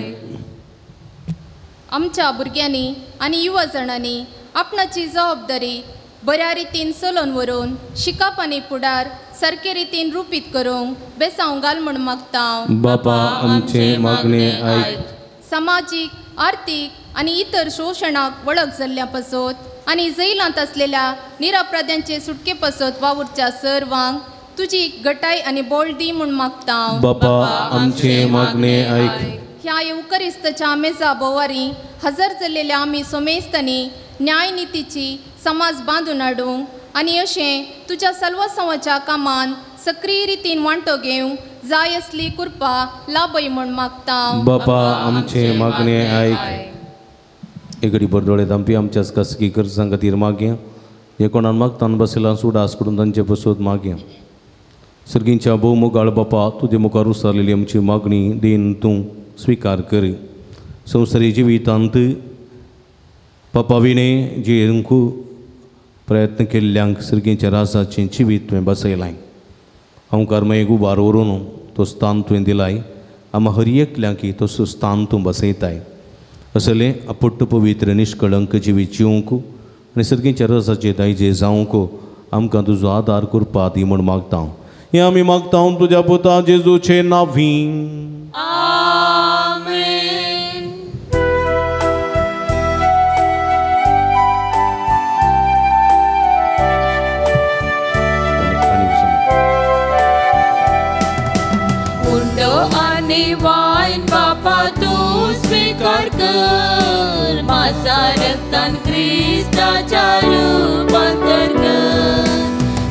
आमच्या भुरग्यांनी आनी युवा जाणांनी आपणाची जबाबदारी बऱ्या रितीन चलोवन व्हरून शिकप आनी फुडार सारके रितीन रुपीत करूंक बेसांव घाल म्हूण मागता. बाबा आमचे मागणे आयक. समाजीक आर्थीक आनी इतर शोशणाक वळख जाल्ल्या पासत आनी जैलांत आसलेल्या निरपराध्यांचे सुटके पासत वावुरच्या सर्वांक तुजी गटाय आनी बोळ दी म्हूण मागता. बाबा आमचे मागणे आयक. ह्या येवकरिस्ताच्या मेजा भोवारी हजर जाल्लेल्या आमी सोमेस्तांनी न्यायनितीची समाज बांदून हाडूंक आनी अशें तुज्या सल्वसवाच्या कामान सक्रीय रितीन वांटो घेवंक जाय आसली कृपा लाभय म्हूण मागता. बाबा आमचे मागणे आयक. एक घडी भर दोळे धांपी आमच्याच खासगी गरजां खातीर मागया. हे कोणान मागतान बसयला सुडास करून तांचे पसत मागया. सर्गींच्या भोव मोगाळ बापा तुजे मुखार उसारलेली आमची मागणी देन तूं स्विकार कर. संवसारी जिवितांत पापा विणे जियेवंक प्रयत्न केल्ल्यांक सर्गींच्या राजाचें जिवीत तुवें बसयलाय. अंकार मागीर उबार व्हरून तो स्थान तुवें दिलाय. आमा हर एकल्यांकी तसो स्थान तूं बसयताय. असलें अपुट्ट पवित्र निष्कळंक जिवीत जिवंक आनी सर्गींच्या रसाचे दायजे जावंक आमकां तुजो आदार करपा दी म्हूण मागता. हें आमी मागता तुज्या पुता जेजूचे नांवी. आमेन. उंडो आनी वायन बापा तूं स्वीकार कर, मासा रक्तान क्रिस्ताच्या रुपांतर कर.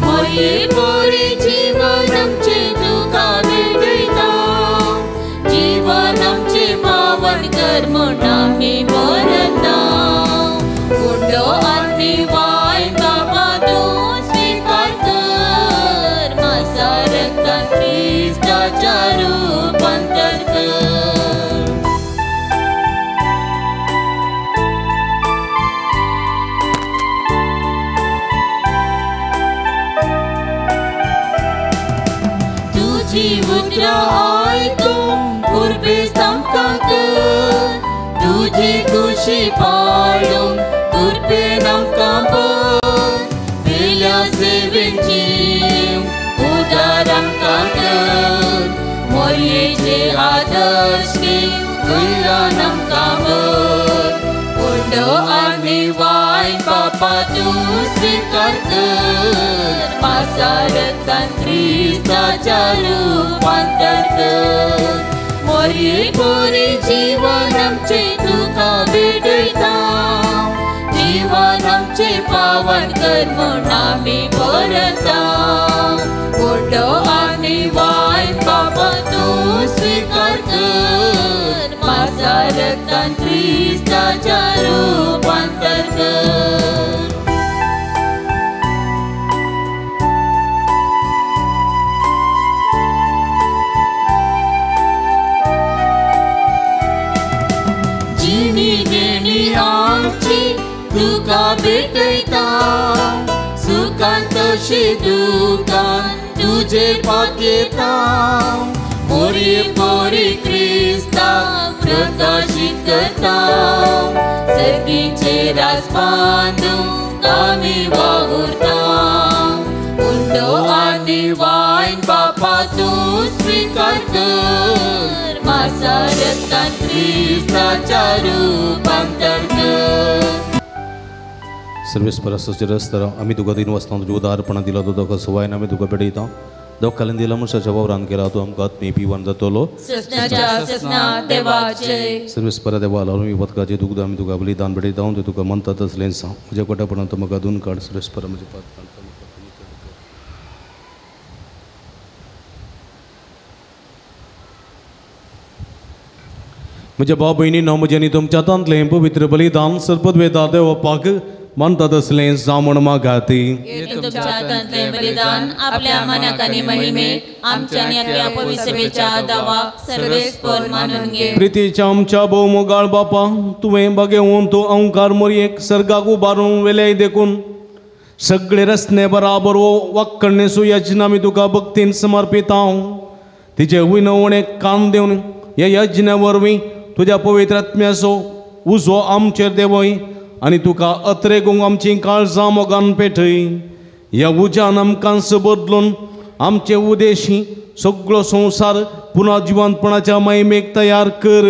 मोरये मोरी जीवन आमचें तुका भेटयता, जीवन आमचें पावन कर म्हूण आमी मरता. उंडो आनी वायन बापा तूं स्वीकार कर, मासा रक्तान क्रिस्ताच्या रुपांतर कर. तुजी खुशी पाळूंक कृपेन आमकां भर, पेल्या सेवेन जीव उदार आमकां कर. मोरयेचे आदर्श घेवन उल्लान आमकां भर. उंडो आनी आनी वायन बापा तूं स्विकार कर मासा रक्तान क्रिस्ताच्या रुपांतर कर मोरये पोरी जीवन आमचें तुका भेटयता जीवन आमचें पावन कर म्हूण आमी बरता उंडो आनी वायन बापा तूं स्विकार कर मासा रक्तान क्रिस्ताच्या रुपांतर कर. जिणी देणी आमची तुका भेटयता सुखान तशी दुखान तुजेर पातयेता मोरये पोरी क्रिस्ता प्रकाशीत करता सर्गीचे रास बांदूंक आमी वावुरता उंडो आनी वायन बापा तूं स्विकार कर मासा रक्तान क्रिस्ताच्या रुपांतर कर. सर्वेस्पराचे रस्तर आमी तुका दिन वाचता तुज्या उदारपणा दिला तो तुका सवायन आमी तुका भेटयता दोखाल्यान दिला मनशाच्या वावरान केला तूं आमकां आत्मी पिवन जातलो. सर्वेस्परा देवा आमी पदकाचें दुग्ध आमी तुका बलिदान भेटयता तें तुका मनता तसलें सांग म्हज्या कोटापणान तूं म्हाका दोन काड. सर्वेस्परा म्हज्या पातकान म्हज्या भाव भयणी नो म्हजें आनी तुमच्या हातांतलें पवित्र बलिदान सर्पद्वेदा देवपाक मानता तसलें जावं मागाती. तुमच्या हातांतलें बलिदान आपल्या मनाक आनी महिमेक आमच्या आनी आपल्या पवित्र सभेच्या दावाक सर्वेस्पर मानून घे. प्रितीच्या आमच्या भोव मोगाळ बापा तुवें बगेवन तूं अंकार मोरयेक सर्गाक उबारून वेलें देखून सगळे रस्ते बराबर वो वाक्कण्णेसू यज्ञ आमी तुका भक्तीन समर्पिता. तिचे विनवणे कान दिवन ह्या यज्ञ वरवीं तुज्या पवित्र आत्म्याचो उजो आमचेर देंवय आनी तुका अत्रेगूंक आमची काळजां मोगान पेटय. ह्या उज्यान आमकां बदलून आमचे उदेशी सगळो संवसार पुनः जिवंतपणाच्या महिमेक तयार कर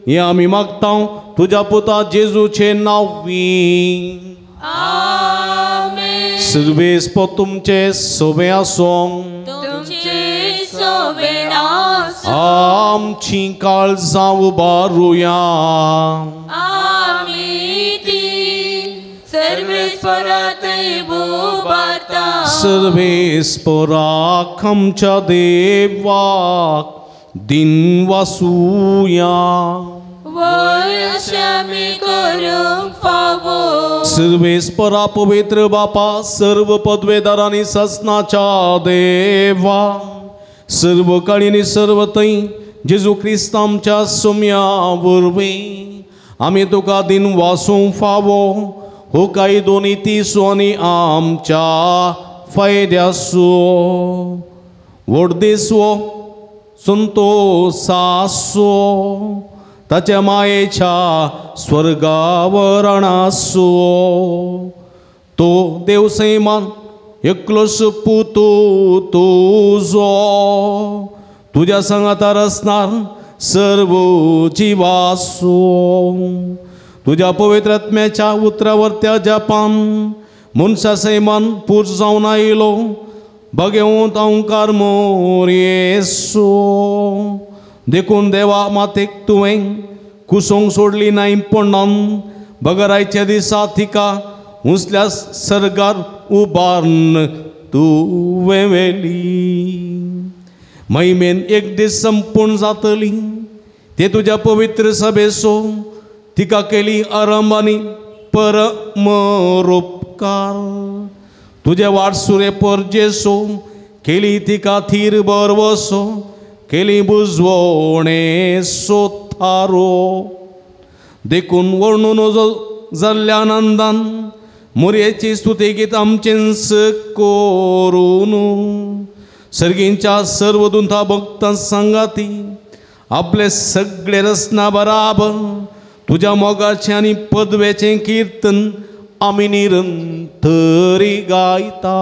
हें आमी मागता तुज्या पुता जेजूचे नांवी. आमेन. सर्वेस्पर तुमचे सोबे आसूं. तुमचे सोबे आसूं. आमची काळजां उबारुया. आमी ती सर्वेस्परातय उबारता. सर्वेस्पराक आमच्या देवाक दिन वासूया. वय अशें आमी करूंक फावो. सर्वेस्परा पवित्र बापा सर्व पदवेदार आनी ससनाच्या देवा सर्व काळी आनी सर्व थंय जेजू क्रिस्त आमच्या सोम्या वरवीं आमी तुका दिन वासूंक फावो. हो कायदो नीतीचो आनी आमच्या फायद्याचो व्हड दीस हो संतोसाचो ताच्या मायेच्या स्वर्गावरणाचो तो देव सैमान एकलोच पूत तुजो तुज्या सांगातार आसणार सर्व जिवाचो तुज्या पवित्र आत्म्याच्या उतरावर त्या जपान मनशा सैमान पूर जावन आयलो बगेवंत अंकार मोरयेसो देखून देवा मातेक तुवें कुसोंक सोडली नाय पण्णान बगरायच्या दिसा तिका उंचल्या सर्गार उबारून तुवें व्हेली. महिमेन एक दीस संपूर्ण जातली ते तुज्या पवित्र सभेचो तिका केली आरंभ आनी परमरोपकार तुज्या वाटसुरे परजेसो केली तिका थीर बरवसो केली बुजवणे सोथारो देखून वर्णून जाल्ल्या आनंदान मोरयेची स्तुती गीत आमचेंच करून सर्गींच्या सर्व दुंथा भक्तां सांगाती आपले सगळे रचना बराबर तुज्या मोगाचें आनी पदवेचें किर्तन आमी निरंतरी गायता.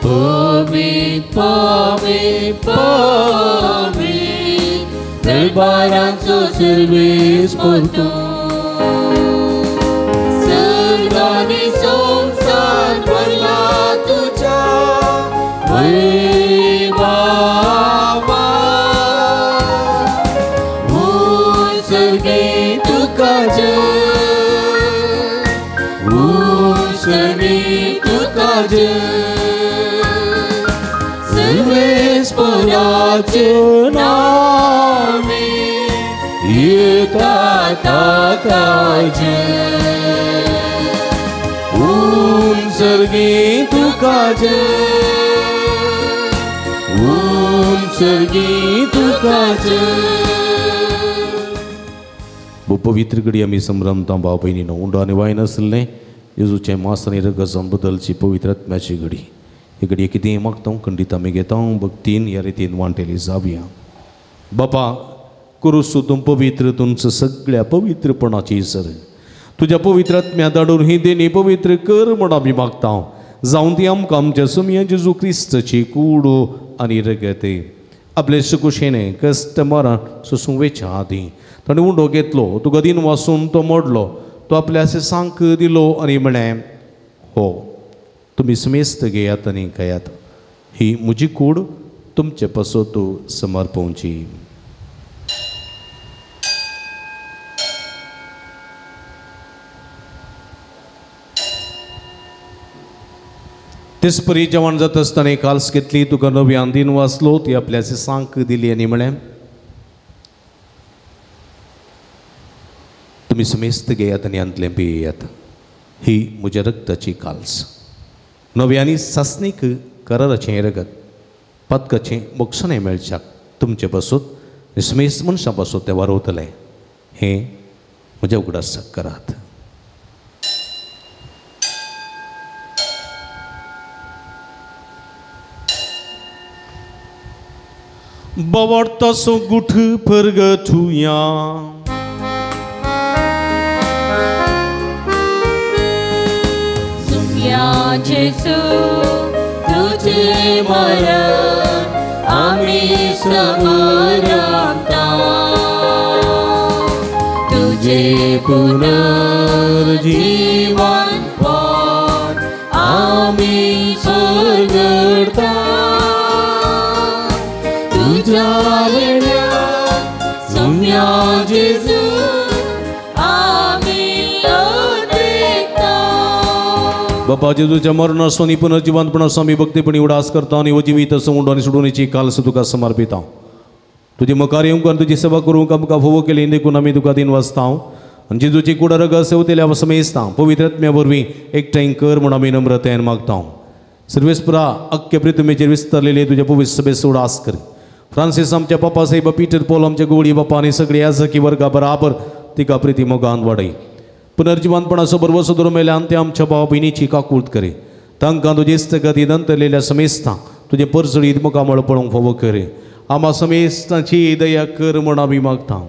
पवित्र पवित्र पवित्र दरबारांचो सर्वेस परतून सर्गांनी संवसार भरला तुज्या वैभवान उंचगी तुका जय उंचगी तुका जय सर्वेस्पराचे नामे येता ताका जय उंचगी तुका जय उंचगी तुका जय. पवित्र घडी आमी संभ्रमता भाव भयणीनो उंडो आनी वायन आसलें जेजूचें मास आनी रगत बदलची पवित्र आत्म्याची घडी. ही घडी कितें मागता खंडीत आमी घेता भक्तीन ह्या रितीन वांटेली जावया. बापा कुरुसू तूं पवित्र तुमचं सगळ्या पवित्रपणाची सर तुज्या पवित्र आत्म्या धाडून ही देणी पवित्र कर म्हूण आमी मागता. जावन ती आमकां आमच्या सुमया जेजू क्रिस्ताची कूड आनी रगत आपले सुकुशेने कश्ट मरण सोसूंक वेच्या आदीं ताणें उंडो घेतलो तुका दिन वासून तो मोडलो तो आपल्या सांक दिलो आनी म्हळें हो तुमी समेस्त घेयात आनी खायात ही म्हजी कूड तुमचे पासत समर्पोवची. तेचपरी जेवण जाता आसतना काल्स घेतली तुका नव्यान दिन वाचलो ती आपल्या सांक दिली आनी म्हळें तुमी समेस्त घेयात आनी हांतलें पियेयात ही म्हज्या रक्ताची काल्स नव्यानी सासणीक कराराचें रगत पातकाचें मोक्षणें मेळच्याक तुमचे पासत समेस्त मनशां पासत तें वारवतलें हें म्हज्या उगडासाक करात. बावडतासो गुठ परगटुया सुम्या जेजू तुझे मरण आमी समरता तुझे पुनर्जीवन पण आमी परगटता तुझ्या येण्या सुम्या जेजू आमी अद्विता. बापा जेजूच्या मरणाचो आनी पुनर्जिवंतपणाचो आमी भक्तीपणी उडास करता आनी जिवीत उंडो आनी सोडवणेची काल्स तुका समर्पिता. तुजी मुखार येवंक आनी तुजी सेवा करूंक आमकां फावो केली देखून आमी तुका दिन वाचता आनी जेजूची कूड रगत सेवतेल्या समेस्ता पवित्र आत्म्या वरवीं एकठांय कर म्हूण आमी नम्रतायेन मागता. सर्वेस्परा अख्खे पृथ्वीचेर विस्तारलेले तुज्या पवित्र सभेचो उडास कर. फ्रांसीस आमच्या पापा साहेब पीटर पॉल आमच्या गोवळी बापा आनी सगळी याजकी वर्गा बराबर तिका प्रिती मोगान वाडय. पुनर्जिवंतपणाचो भरवसो धरून मेल्यान ते आमच्या भाव भयणीची काकूट करे. तांकां तुजे इश्टगती नंतरलेल्या समेस्तां तुजें परजळीत मुखामळ पळोवंक फावो करे. आमा समेस्तांची दया कर म्हूण आमी मागता.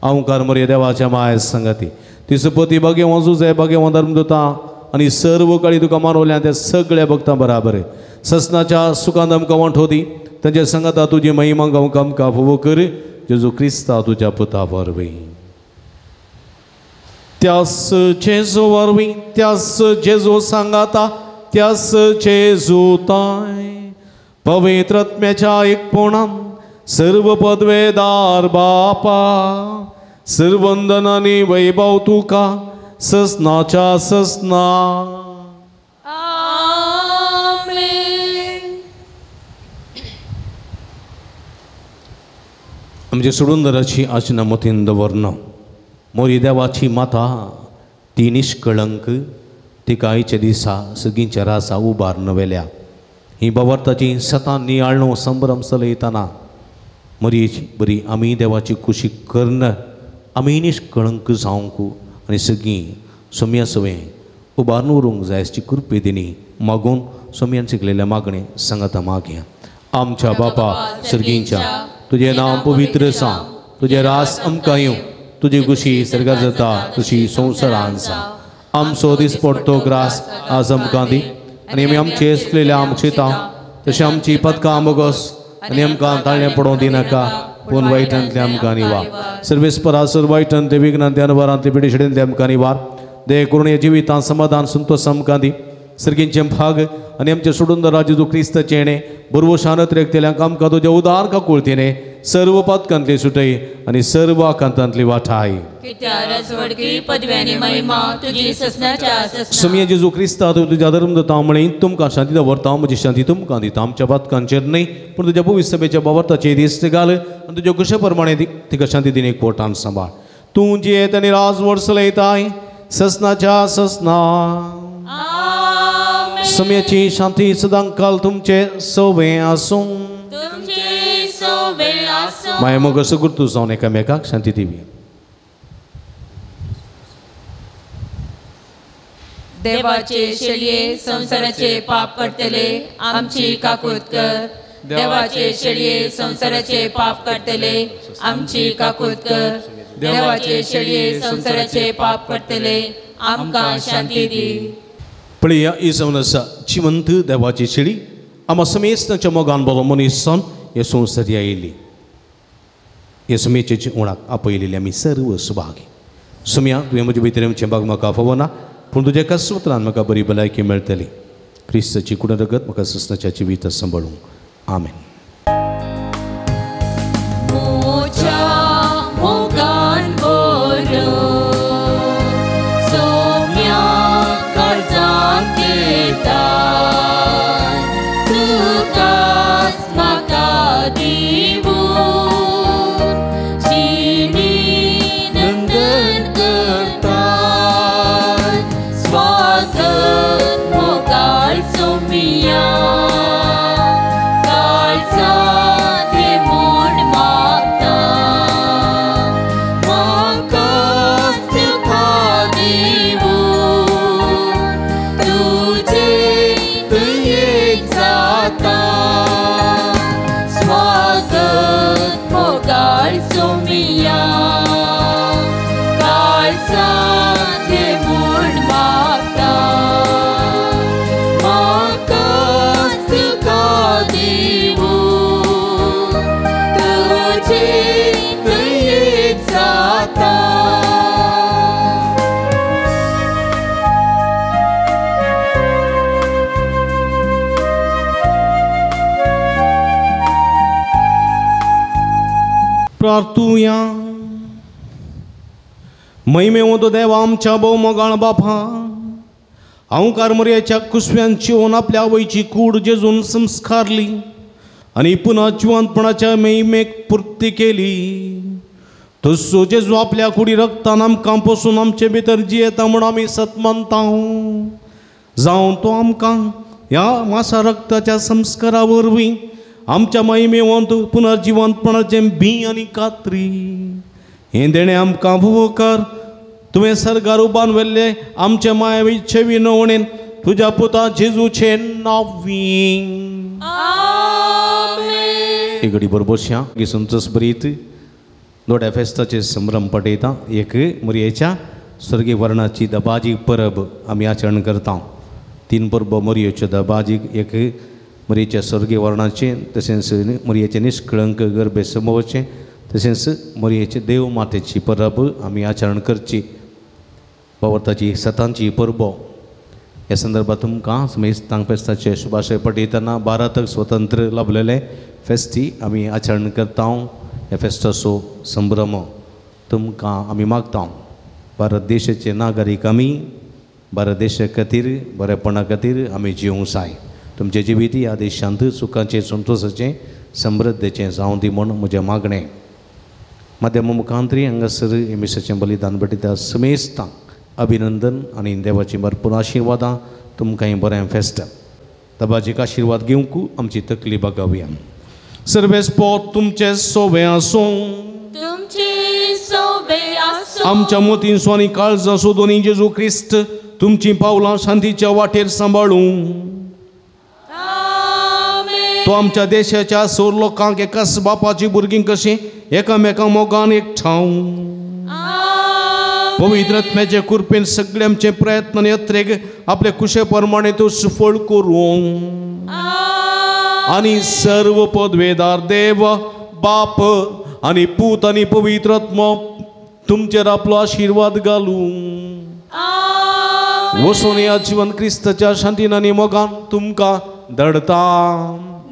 ओंकार मरे देवाच्या माय संगती ती सुपती भाग्यवान जुजे भाग्यवान धर्मदूता आनी सर्व काळी तुका मानवल्या त्या सगळ्या भक्तां बराबर ससनाच्या सुखान आमकां वांटो दी. तांच्या संगता तुजी महिमा गावंक आमकां फावो कर जेजू क्रिस्ता तुज्या पुता वरवीं. त्यास जेजू वरवीं त्यास जेजू सांगाता त्यास जेजू ताय पवित्र आत्म्याच्या एकपणान सर्व पदवेदार बापा सर्वंदन आनी वैभव तुका ससनाच्या ससना. आमेन. आमचे सोडूनदाराची आचना मतीन दवरना मोरी देवाची माता ती निष्कळंक तिका आयच्या दिसा सगळींच्या रासा उबारून व्हेल्या. ही बावर्ताची सतां नियाळणो संभ्रम चलयतना मोरयेची बरी आमी देवाची खुशी करून आमी निष्कळंक जावंक आनी सगळीं सोम्या सवें उबारून उरूंक जाय अशी कृपे दिनी मागून सोम्यान शिकलेल्या मागणें सांगाता मागया. आमच्या बापा सर्गींच्या तुजें नांव पवित्र जावं तुजें रास आमकां येवं तुजी खुशी सर्गार जाता तशी संवसारान जावं. आमचो दिसपडतो ग्रास आज आमकां दी आनी आमी आमचे आसलेल्या आमक्षिता तशें आमची पदकां मोगस आनी आमकां ताळणें पडोवंक दिनाका पूण वायटांतले आमकां निवार. सर्वेस्परा सर वायटांतले विघ्नांतले अनवरांतले पिडेशेडेंतले आमकां निवार. दे करून ह्या जिवितांत समाधान संतोष आमकां दी. सर्गींचे भाग आनी आमचे सोडून राजा जेजू क्रिस्ताचें हेणें बरवो शानत रेखतेल्यांक आमकां तुज्या उदार काकुळतीने सर्व पातकांतली सुटय आनी सर्व आकांतांतली वाठाय. समिया जेजू क्रिस्ता तूं तुज्या धर्म दिता म्हळी तुमकां शांती दवरता, म्हजी शांती तुमकां दिता. आमच्या पातकांचेर न्हय पूण तुज्या पवित्र सभेच्या बावर्ताचेर दिश्ट घाल आनी तुज्या कुशे प्रमाणे तिका शांती दिने कोटान सांबाळ. तूं जियेत आनी राजवट चलयताय ससनाच्या ससना. समयाची शांती सदांकाल तुमचे सोवे आसूं. माया मोग सुगुर्तू जावन एकामेकाक शांती दिवी. देवाचे शेळये संवसाराचे पाप करतले आमची काकूत कर. देवाचे शेळये संवसाराचे पाप करतले आमची काकूत कर. देवाचे शेळये संवसाराचे पाप करतले आमकां शांती दी. पळया ही जावन आसा जिवंत देवाची शेळी आमा समेस्तांच्या मोगान बरो मनीस जावन हे संवसारी आयिल्ली. हे समेचेचे उणाक आपयलेली आमी सर्व सुभागी. सुम्या तुवें म्हजे भितर आमचें बाग म्हाका फावना पूण तुज्या एका सूत्रान म्हाका बरी भलायकी मेळटली. क्रिस्ताची कुड रगत म्हाका ससनाच्या जिविता सांबाळूंक. आमेन. प्रार्थुया. महिमेवंत देवा आमच्या भोव मोगाळ बापा, हांवकार मरयाच्या कुसव्यान चिवन आपल्या आवयची कूड जेजून संस्कारली आनी पुन्हा जिवंतपणाच्या महिमेक पुर्ती केली. तसो जेजू आपल्या कुडी रक्तान आमकां पसून आमचे भितर जियेता म्हूण आमी सत मानता. जावं तो आमकां ह्या मासा रक्ताच्या संस्कारा वरवीं आमच्या महिमेवंत पुनर्जिवंतपणाचें बी आनी कात्री हें देणें आमकां भोवकर. तुवें सर्गार उबान व्हेल्ले आमचे मायावीचे विनवणेन तुज्या पुता जेजूचे नांवी. एक घडी बरोबर संतोष बरीत दोड्या फेस्ताचे संभ्रम पटयता. एक मोरयेच्या स्वर्गीय वर्णाची दबाजी परब आमी आचरण करता. तीन परबो मोरयेच्यो दबाजी, एक मोरयेच्या स्वर्गीय वर्णाचे, तशेंच मोरयेचे निष्कळंक गर्भे समोवचें, तशेंच मोरयेचे देव मातेची परब आमी आचरण करची. बावर्ताची सतांची परबो ह्या संदर्भात तुमकां समेस्तांक फेस्ताचे शुभाशय पटयतना भारताक स्वतंत्र लाभलेले फेस्ती आमी आचरण करता. ह्या फेस्ताचो संभ्रम तुमकां आमी मागता. भारत देशाचे नागरीक आमी भारत देशा खातीर बरेपणा खातीर आमी जिवूंक जाय. तुमचें जिवीत ह्या देशांत सुखाचें संतोशाचें समृद्धेचें जावं दी म्हूण म्हजें मागणें. माध्यम मुखांतरी हांगासर मिसाचें बलिदान भेटयता समेस्तांक अभिनंदन आनी देवाची भरपूर आशिर्वादां. तुमकांय बरें फेस्त. दबाजीक आशिर्वाद घेवंक आमची तकली बागावया. सर्वेस्पोत तुमचें सोबें आसूं, आमच्या मोतींचो आनी काळजां सोदून जेजू क्रिस्त तुमचीं पावलां शांतीच्या वाटेर सांबाळूं. तो आमच्या देशाच्या सोर लोकांक एकाच बापाची भुरगीं कशीं एकामेका मोगान एकठांव पवित्र आत्म्याचे कृपेन सगळे आमचे प्रयत्न आनी यत्रेक आपले कुशे प्रमाणे तो सुफळ करूं. आनी सर्व पदवेदार देव बाप आनी पूत आनी पवित्र आत्मो तुमचेर आपलो आशिर्वाद घालूं. वचून ह्या जिवन क्रिस्ताच्या शांतीन आनी मोगान तुमकां दडता.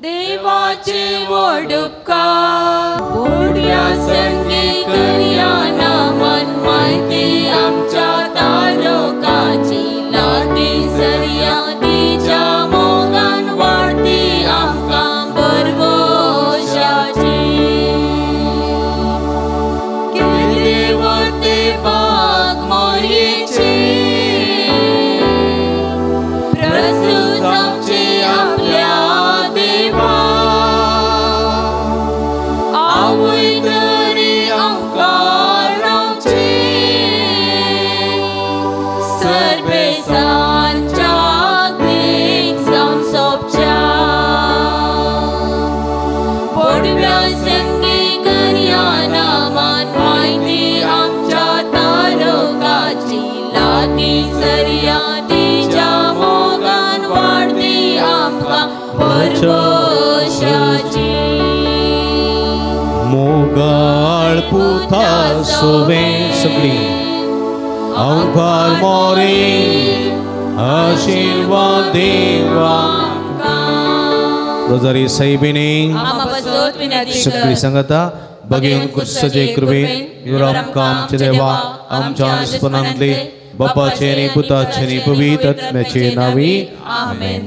देवाचे व्हड उपकार व्हडल्या संगी करया नामान म्हायती आमच्या तारकाची लागीं सरया तिच्या मोगान वाडती आमकां बरवशाची. केले वते बाग मोरयेची प्रस्तुत जावचे आपल्या देवा आवय तरी आमकां रावची सर्वेसांच्या देख जावन सोंपच्या. पडव्या संगी करया नामान म्हायती आमच्या तारकाची लागीं सरया तिच्या मोगान वाडती आमकां बरवशाची. मोगाळ पुता सोवे सगळी अंकार मोरे आशिर्वाद देवा. रोजारी साहेबीने सगळी सांगता बघेवन क्रिस्ताचे कृपेन आमकां आमचे देवा आमच्या दुस्पनांतले बापाचे आनी पुताचे आनी पवित्र आत्म्याचे नांवी आमेन.